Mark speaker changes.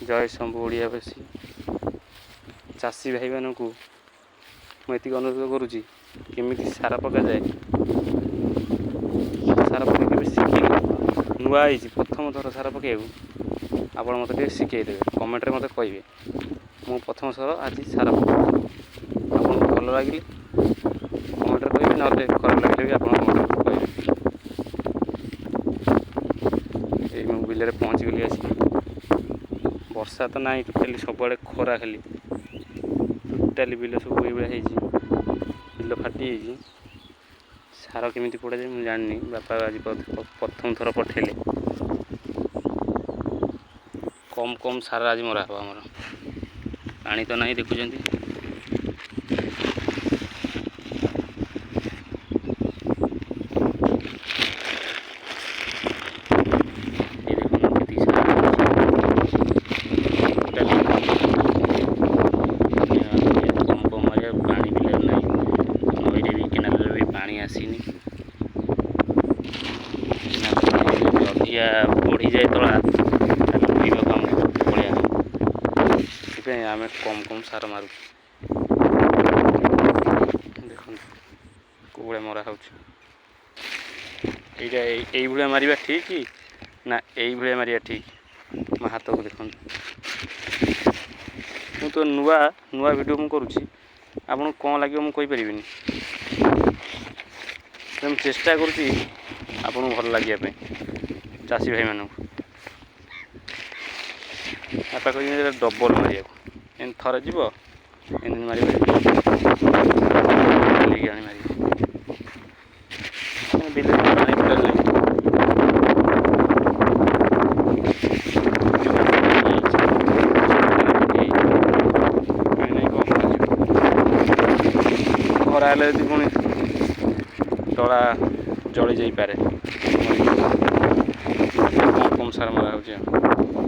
Speaker 1: ଜୟ ଶମ୍ଭୁ ଓଡ଼ିଆବାସୀ। ଚାଷୀ ଭାଇମାନଙ୍କୁ ମୁଁ ଏତିକି ଅନୁରୋଧ କରୁଛି, କେମିତି ସାର ପକାଯାଏ, ସାର ପକାଇ କେବେ ଶିଖିନି, ନୂଆ ହେଇଛି, ପ୍ରଥମ ଥର ସାର ପକାଇବାକୁ, ଆପଣ ମୋତେ ଟିକେ ଶିଖେଇ ଦେବେ, କମେଣ୍ଟରେ ମୋତେ କହିବେ। ମୁଁ ପ୍ରଥମ ଥର ଆଜି ସାର ପକାଉଛି। ଆପଣଙ୍କୁ ଭଲ ଲାଗିଲେ କମେଣ୍ଟରେ କହିବେ, ନହେଲେ ଖରାପ ଲାଗିଲେ ବି ଆପଣ କମେଣ୍ଟରେ କହିବେ। ଏଇ ମୁଁ ବିଲରେ ପହଞ୍ଚିଗଲି ଆସିକି। ବର୍ଷା ତ ନାହିଁ ଟୋଟାଲି, ସବୁଆଡ଼େ ଖରା ଖାଲି। ଟୋଟାଲି ବିଲ ସବୁ ଏଇଭଳିଆ ହେଇଛି, ବିଲ ଫାଟି ଯାଇଛି। ସାର କେମିତି ପଡ଼ାଯାଏ ମୁଁ ଜାଣିନି, ବାପା ଆଜି ପ୍ରଥମ ଥର ପଠେଇଲେ। କମ୍ କମ୍ ସାର ଆଜି ମରା ହେବ ଆମର, ପାଣି ତ ନାହିଁ ଦେଖୁଛନ୍ତି। ଏଇ ଦେଖନ୍ତୁ କେତିକି ସାର ଟୋଟାଲି କମ୍ କମ୍ ମାରିବା। ପାଣି ବିଲରେ ନାହିଁ, ନଈରେ ବି କେନାଲରେ ବି ପାଣି ଆସିନି। ଯଦି ଅଧିକା ବଢ଼ିଯାଏ ତଳା, ତାହେଲେ ରୋଇବାକୁ ଆମକୁ ପଳେଇବା ହେବ। ସେଥିପାଇଁ ଆମେ କମ୍ କମ୍ ସାର ମାରୁଛୁ। ଦେଖନ୍ତୁ କେଉଁ ଭଳିଆ ମରା ହେଉଛି। ଏଇଟା ଏଇଭଳିଆ ମାରିବା ଠିକ୍ ନା ଏଇଭଳିଆ ମାରିବା ଠିକ୍? ମୋ ହାତକୁ ଦେଖନ୍ତୁ। ମୁଁ ତ ନୂଆ ନୂଆ ଭିଡ଼ିଓ ମୁଁ କରୁଛି, ଆପଣଙ୍କୁ କ'ଣ ଲାଗିବ ମୁଁ କହିପାରିବିନି। ମୁଁ ଚେଷ୍ଟା କରୁଛି ଆପଣଙ୍କୁ ଭଲ ଲାଗିବା ପାଇଁ, ଚାଷୀ ଭାଇମାନଙ୍କୁ। ବାପା କହିଛନ୍ତି ଏଇଟା ଡବଲ୍ ମାରିବାକୁ, ଏମିତି ଥରେ ଯିବ, ଏମିତି ମାରିବ, ବୁଲିକି ଆଣି ମାରିବ। ବିଲରେ ପାଣି ଟୋଟାଲି ନାହିଁ। ପାଣି ନାହିଁ, କ'ଣ କରାଯିବ? ଖରା ହେଲେ ଯଦି ପୁଣି ତଳା ଜଳି ଯାଇପାରେ। କମ୍ କମ୍ ସାର ମରା ହେଉଛି ଆଉ।